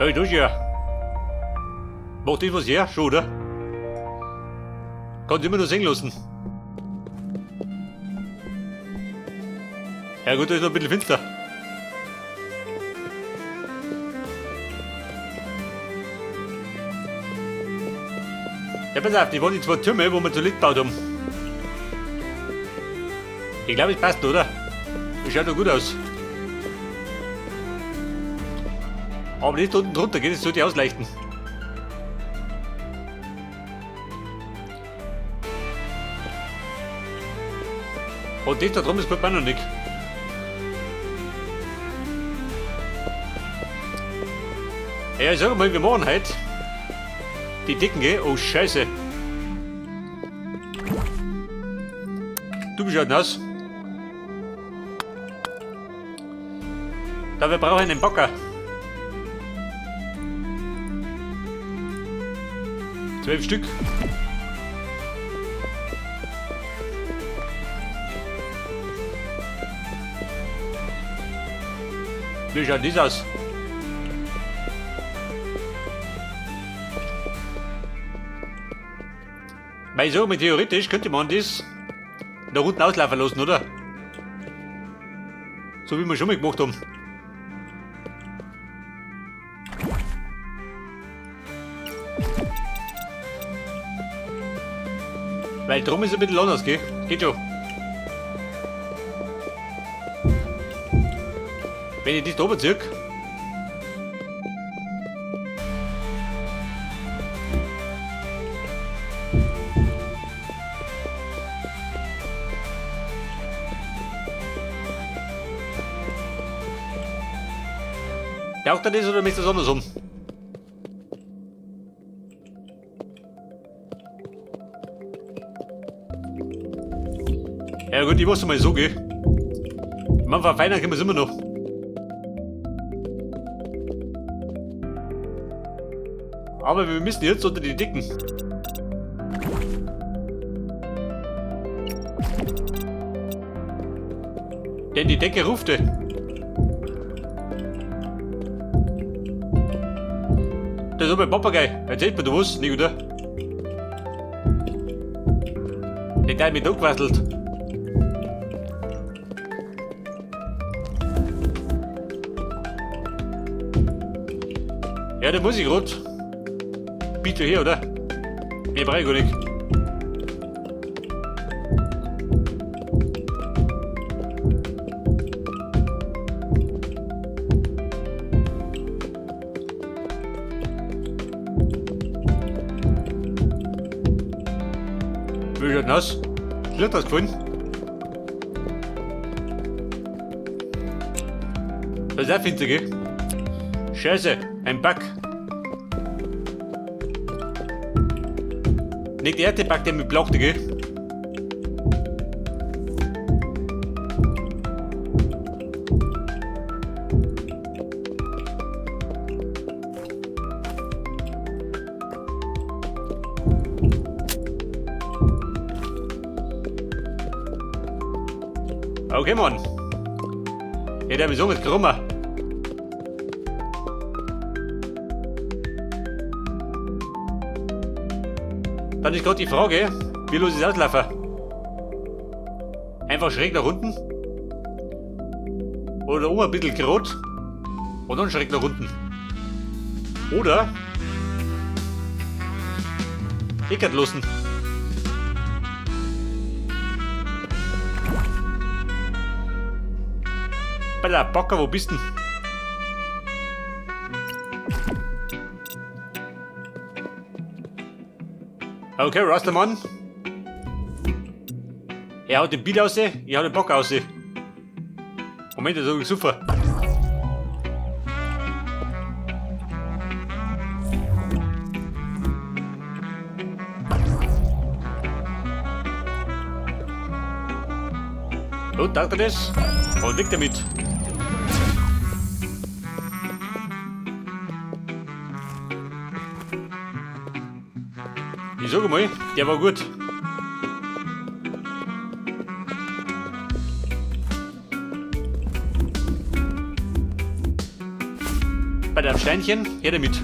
Hey, du hier. Macht das was her, schon, oder? Kannst immer nur sehen lassen. Ja gut, da ist noch ein bisschen finster. Ja, pass auf, die waren die zwei Türme, wo wir zuletzt gebaut haben. Ich glaube, es passt, oder? Das schaut doch gut aus. Aber nicht unten drunter geht, es sollte ich ausleichten. Und das da drum ist gut mir noch nicht. Ja, ich sag mal, wir machen heute die Decken, gell? Oh, Scheiße. Du bist ja nass. Da wir brauchen einen Bagger. 12 Stück. Wie schaut das aus? Weil so, mit theoretisch könnte man das da unten auslaufen lassen, oder? So wie wir schon mal gemacht haben. Weil drum ist ein bisschen anders, gell? Geht schon. Wenn ich das da oben ziehe. Taugt er das oder möchtest du das andersrum? Ja gut, ich mach's mal so, gell? Man verfeinern können wir es immer noch. Aber wir müssen jetzt unter die Decken. Denn die Decke rufte. Das ist mein Papagei. Erzählt mir du was, nicht oder? Den Teil mit angequasselt. Ja, da muss ich grad. Bitte her, oder? Mehr brauche ich gar nicht. Wie schaut denn aus? Wird das gefallen? Das ist auch finster, gell? Scheiße, ein Bug. Nicht der erste Bug, der mich blockt, gell? Okay, Mann. Ja, der ist mit krummer. Dann ist gerade die Frage, wie los ist auslaufen? Einfach schräg nach unten? Oder oben ein bisschen gerade und dann schräg nach unten. Oder eckert lassen. Bei der Backer, wo bist denn? Okay, Rastermann. Er haut den Beat aus, ich hau den Bock aus. Moment, das ist super. Und danke das. Und weg damit. Ich sage mal, der war gut. Bei deinem Steinchen, her damit.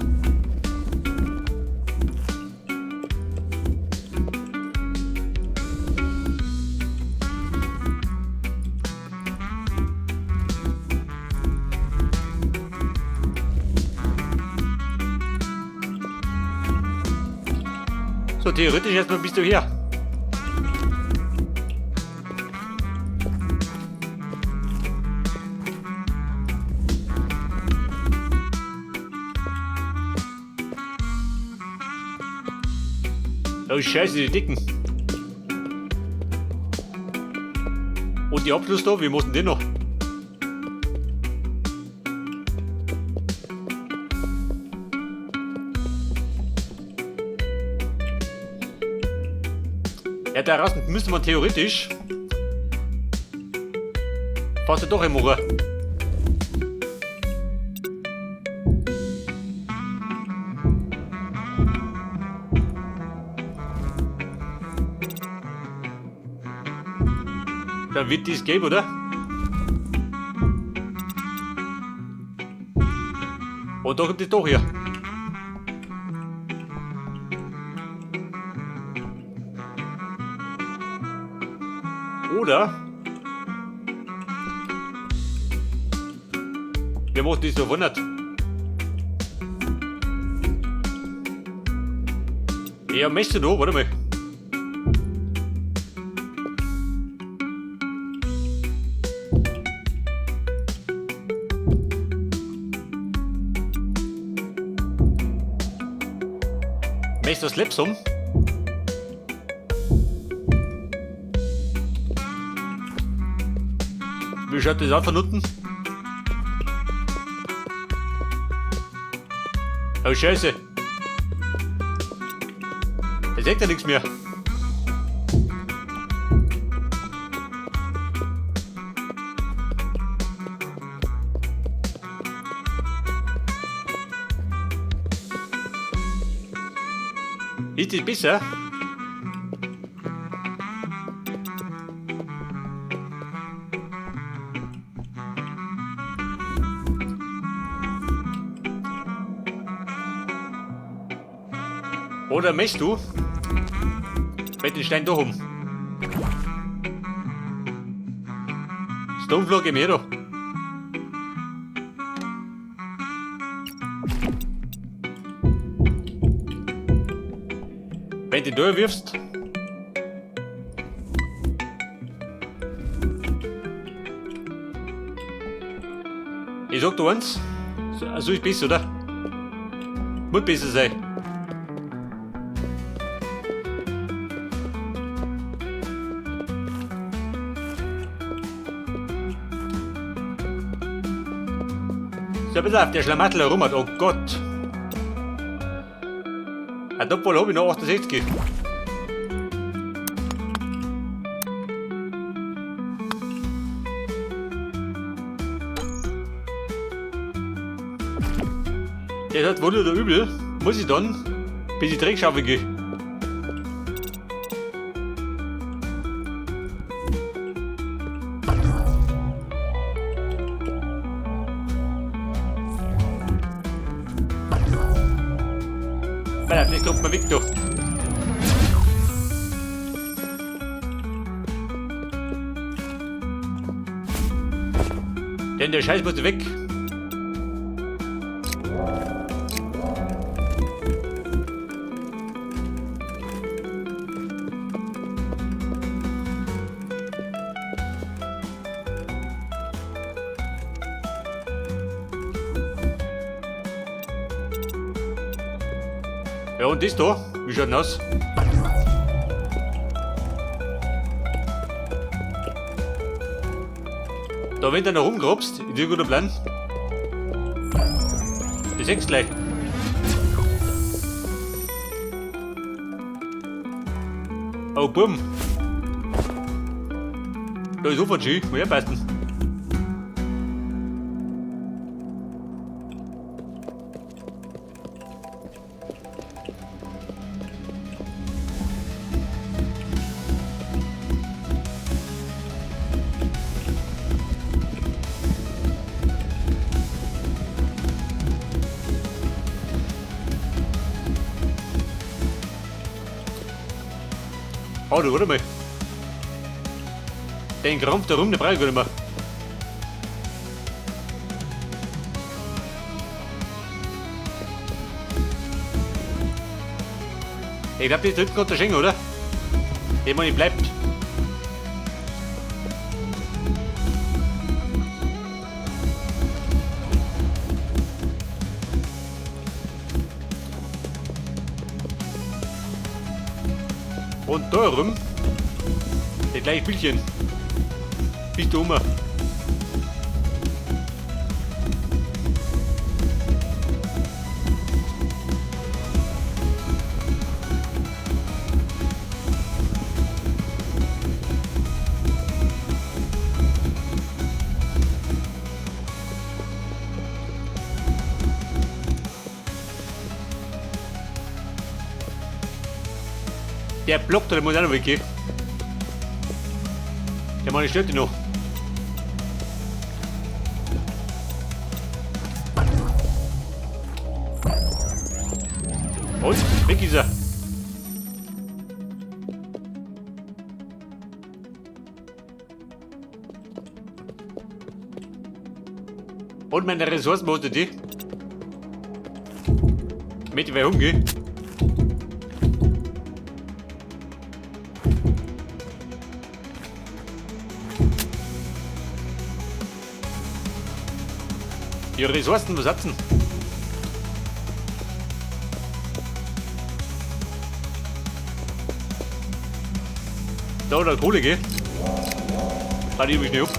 So, theoretisch erstmal bist du hier. Oh Scheiße, die Dicken. Und die Abschluss da, wir mussten den noch. Ja, da raus müsste man theoretisch fast doch im Murre. Dann wird dies gelb, oder? Und da kommt es doch hier. Oder wir machen das so wundert. Ja, möchte du, warte mal. Möchtest du das Lips um? Wie schaut das aus von unten? Oh Scheiße! Da seht ja nichts mehr. Ist das besser? Oder möchtest du mit den Stein da um? Stonefloor geh mir da. Wenn du den da wirfst. Ich sag dir eins, so ist besser, oder? Muss besser sein. So, pass auf, der Schlamassel herum hat, oh Gott. Ein Doppel hab ich noch 68. Der hat wohl oder übel, muss ich dann, bis ich Dreck schaffen gehe. Alter, das kommt mal weg, du. Denn der Scheiß muss weg. Ja, und das da? Wie schaut denn aus? Da, wenn du noch rumgrabst, ist ein guter Plan. Das siehst du gleich. Oh, Bumm. Da ist sofort schön, muss herpassen. Oh, du, warte mal. Den Krampf da rum, den brauche ich gar nicht mehr. Ich glaube, die dritten kommt der Schenk, oder? Der mal nicht bleibt. Und da rum, das gleiche Bildchen. Bist du um? Der Block da, der muss auch noch weggehen. Der meine stört noch. Und weg ist er. Und meine Ressourcen, wo sind die? Mit wer umgehen? Die Ressourcen besatzen. Da oder Kohle, gell? Warte, ich mich nicht auf.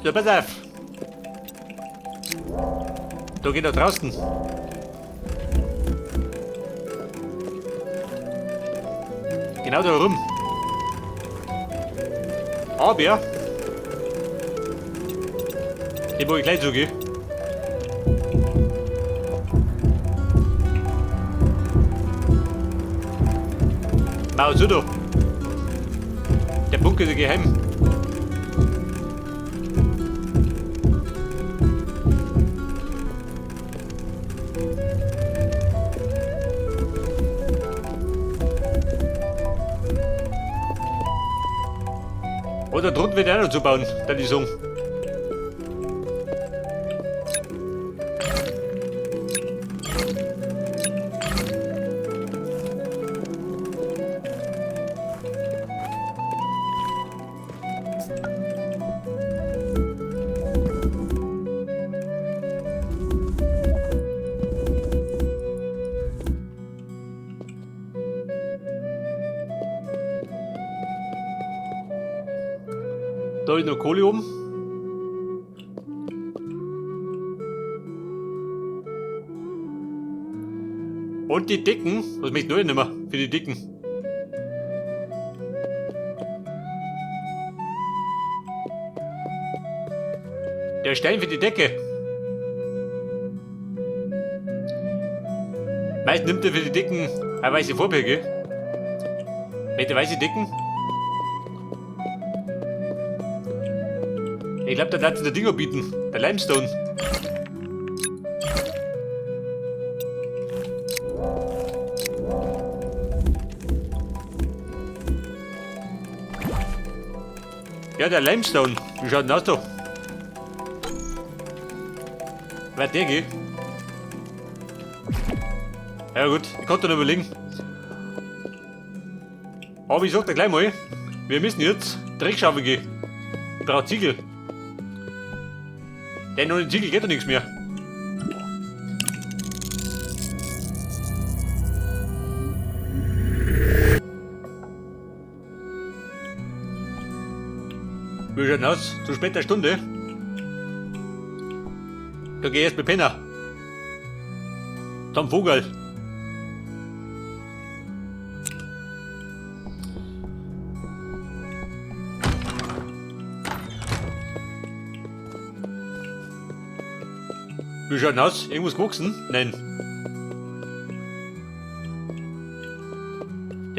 So, pass auf. Da geht er draußen. Genau da rum. Aber den muss ich gleich zugehen. Mach zu da. Der Bunker ist ja geheim. Oder drunter wird auch noch zu bauen, dann die Song. Da ist noch Kohle oben. Und die Dicken, was möchte ich noch nicht mehr für die Dicken? Der Stein für die Decke. Meist nimmt er für die Dicken eine weiße Farbe, gell? Mit der weiße Dicken? Ich glaube, da darf der Dinger bieten. Der Limestone. Ja, der Limestone. Wie schaut denn aus da? Wer der geht? Ja gut, ich konnte noch überlegen. Aber ich sag dir gleich mal, wir müssen jetzt Dreck schaffen gehen. Ich brauche Ziegel. Denn ohne Ziegel geht doch nichts mehr. Wie schaut denn aus? Zu später Stunde? Da geh ich erst mit Penner. Tom Vogel. Wie schaut denn aus? Irgendwas gewachsen? Nein.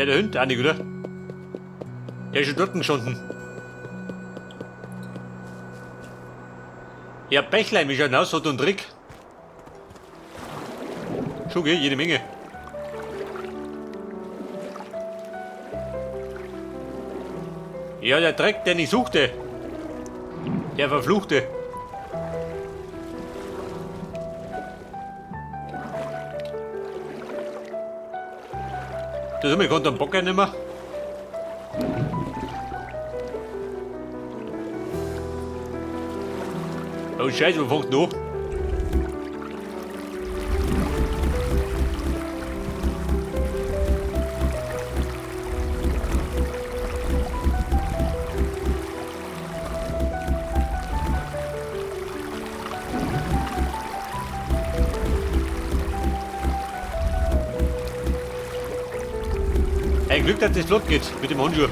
Der da hinten, auch nicht, oder? Der ist schon dort gestanden. Ja, Bächlein, wie schaut denn aus? Hat einen Trick. Schon, gell? Jede Menge. Ja, der Dreck, den ich suchte. Der Verfluchte. Das haben wir konnte am Bock nicht mehr. Oh Scheiße, wo fängt denn an? Ein Glück, dass das flott geht mit dem Handschuh.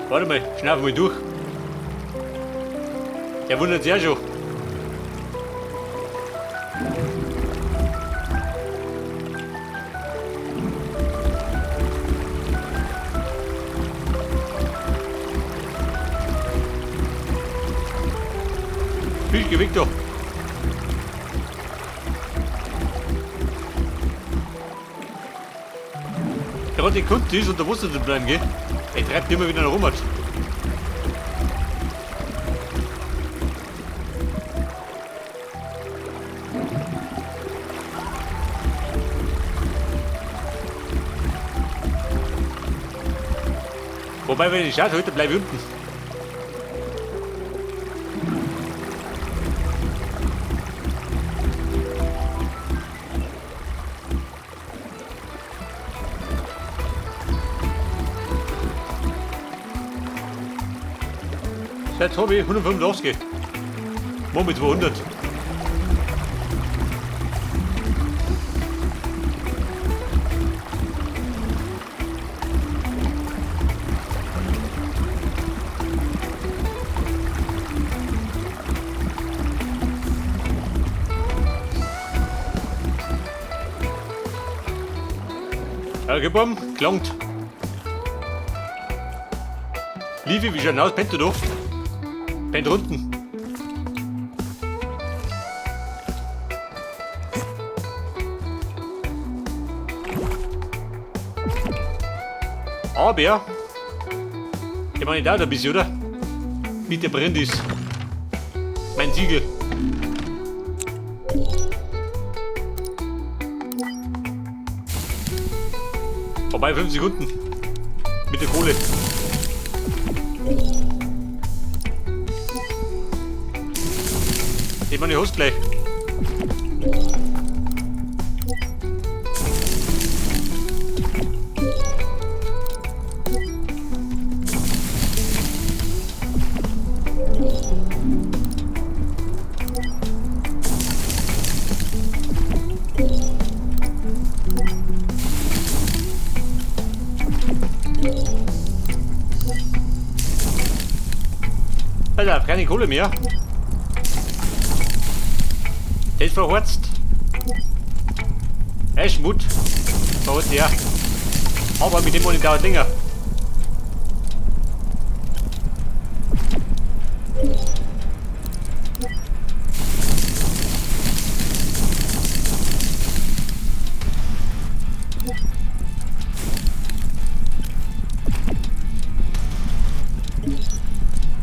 Warte mal, schnauf mal durch. Der wundert sich auch schon. Fisch, geh weg da. Gerade die Kunde ist unter Wasser zu bleiben, gell? Er treibt immer wieder rum. Wobei, wenn ich schaue, heute bleibe ich unten. Jetzt habe ich 185. Machen wir 200. Ja, gib ihm, gelangt. Livi, wie schaut denn aus? Pennt du da? Pennt unten. Aber, ich meine, da ein bisschen, oder? Bitte brennt es. Mein Siegel. Vorbei, 5 Sekunden. Mit der Kohle. Ich meine, ich hust gleich. Alter, keine Kohle mehr. Das verhorzt. Ist Mut. Verhorzt, ja. Aber mit dem Money dauert länger.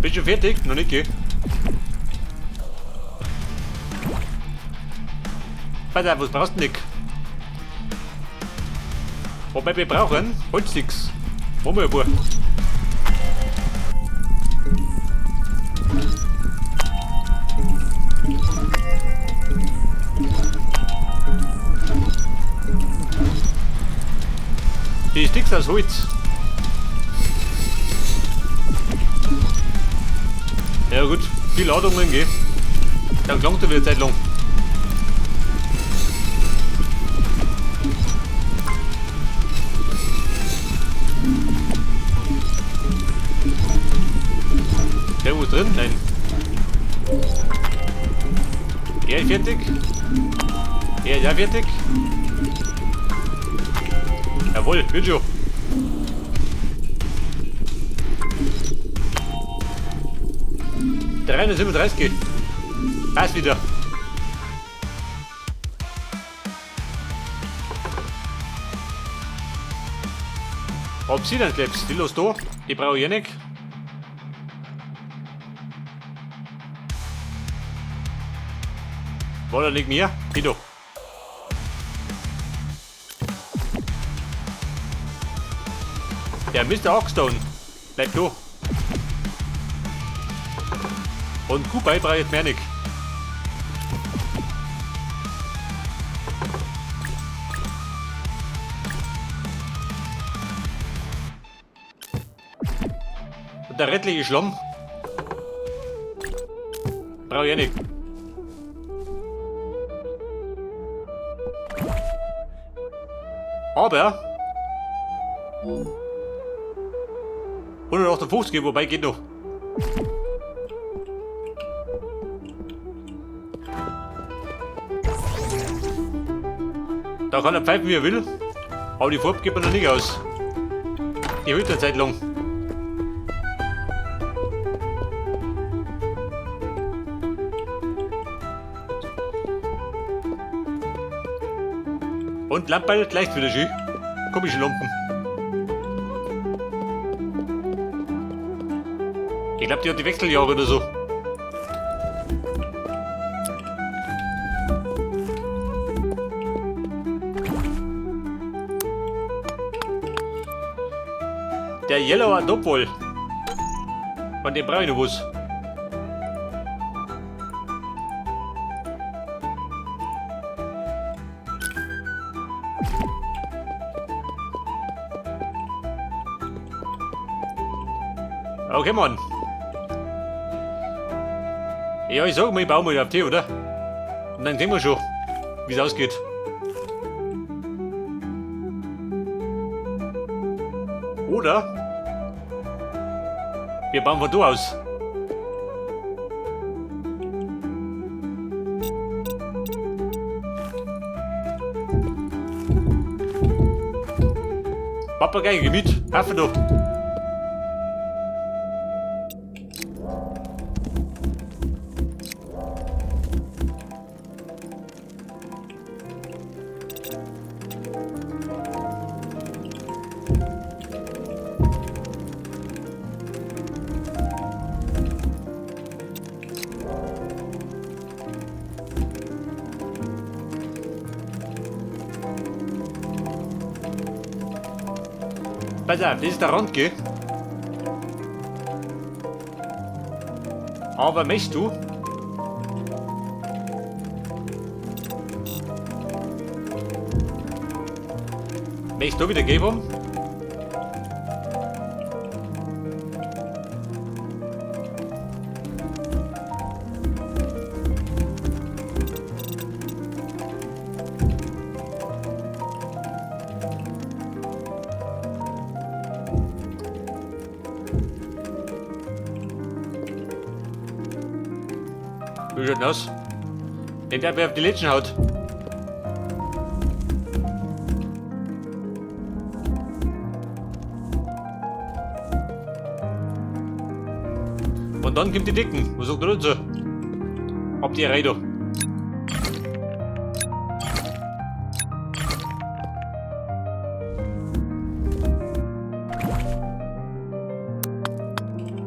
Bist du fertig? Noch nicht, gell? Warte, was brauchst du nicht? Wobei wir brauchen Holzsticks. Machen wir ein paar. Die Sticks aus Holz. Ja gut, die Ladungen, gell? Dann klangt er wieder Zeit lang. Der muss drin? Nein. Er ist fertig. Er ist auch fertig. Jawohl, wird schon. 337. Passt wieder. Obsidian Clips, die los da. Die brauche ich eh nicht. War da nicht mehr? Die da. Der Mr. Oxstone bleibt da. Und Kubai brauche ich jetzt mehr nicht. Und der rettliche Schlamm brauche ich eh nicht. Aber 158, wobei geht noch. Da kann er pfeifen, wie er will, aber die Farbe geht mir noch nicht aus. Die hält eine Zeit lang. Und Lampe gleich wieder schön. Komische Lampen. Ich glaub, die hat die Wechseljahre oder so. Der Yellow hat obwohl. Von dem brauche ich noch was. Okay, Mann. Ja, ich sag mal, ich baue mal auf die, oder? Und dann sehen wir schon, wie's ausgeht. Oder wir bauen von da aus. Papagei, geh mit. Haffe da. Pass auf, das ist der Rand, gell? Aber möchtest du? Möchtest du wieder geben? Wie schaut denn aus? Den der auf die Litschen haut. Und dann kommt die Dicken. Was sagt der dazu? Ab die Reihe da.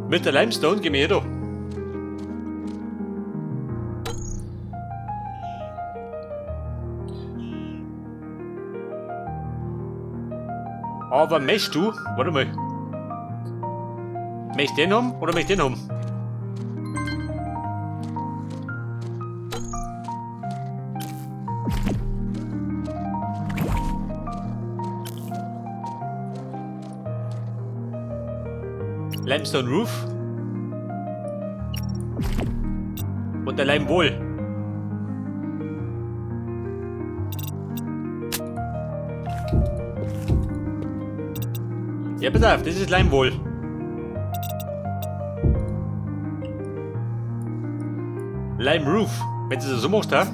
Mit der Limestone gehen wir hier da. Aber möchtest du, warte mal, möchtest du den haben oder möchtest du den haben? Limestone Roof. Und der Lime Wall. Ja, pass auf, das ist Lime Wall. Lime Roof. Wenn du das so machst, ha?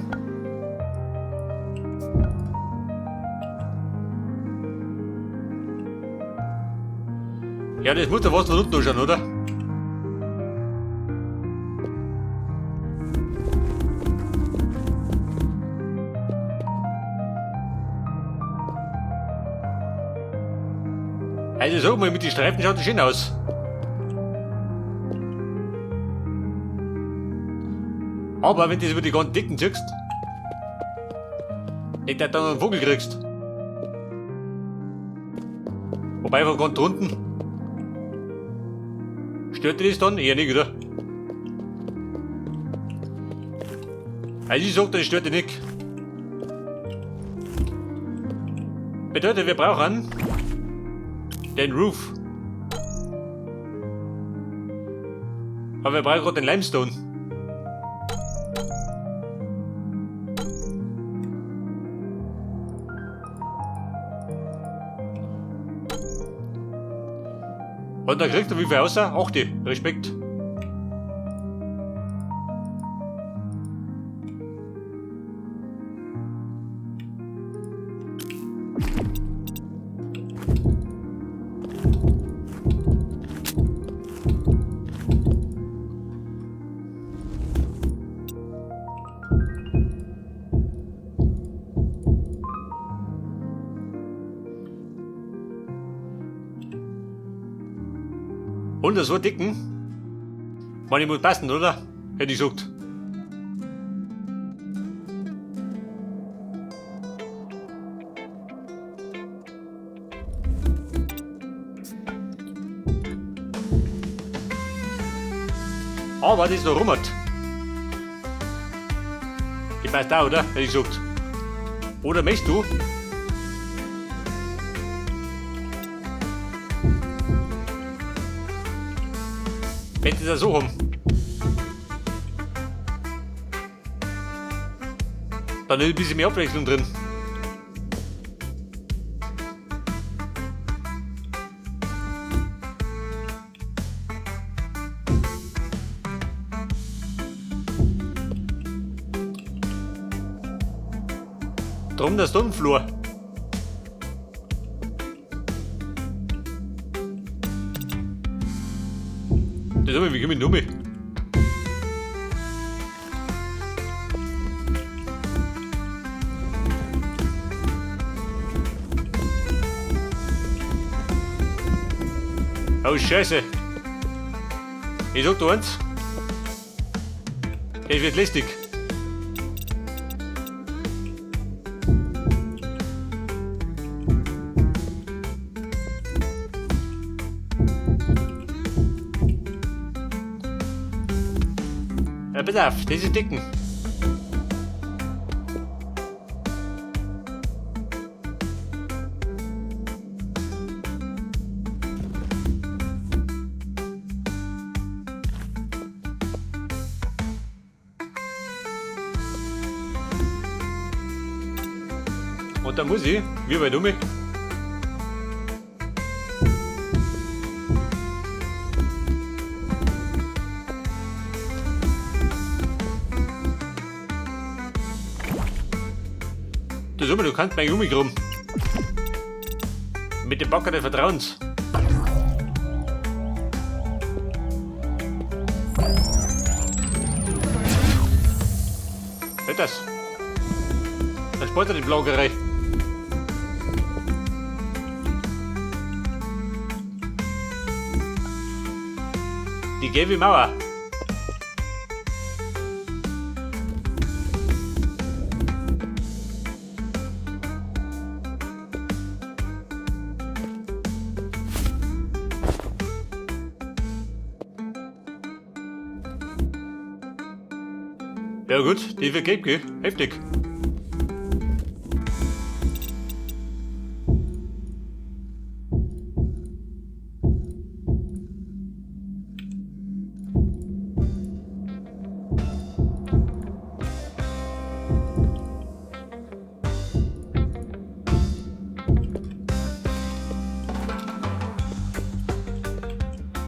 Ja, das muss doch was von unten anschauen, oder? Also sag mal, mit den Streifen schaut das schön aus. Aber wenn du das über die ganzen Decken ziehst, nicht, dass du dann einen Vogel kriegst. Wobei von ganz unten. Stört dich das dann? Eher nicht, oder? Also ich sag, das stört dich nicht. Bedeutet, wir brauchen den Roof. Aber wir brauchen gerade den Limestone. Und da kriegt er wie viel raus? 8. Respekt. Und das so dicken? Man, ich muss passen, oder? Hätte ich gesagt. Aber das ist noch rummert. Die passt auch, oder? Hätte ich gesagt. Oder möchtest du? Wenn sie das so rum. Dann ist ein bisschen mehr Abwechslung drin. Drum der Stundenflur. Das ist wie komme ich mit? Oh Scheiße. Ich sag dir eins. Das wird lästig. Ja, pass auf, das ist dicken. Und da muss ich, wie bei Dumme. Du sag mal, du kannst mein Gummi rum. Mit dem Backer des Vertrauens. Hört das? Dann spart er die Blagerei. Die gelbe Mauer. Ja gut, die wird gelb, gell? Heftig.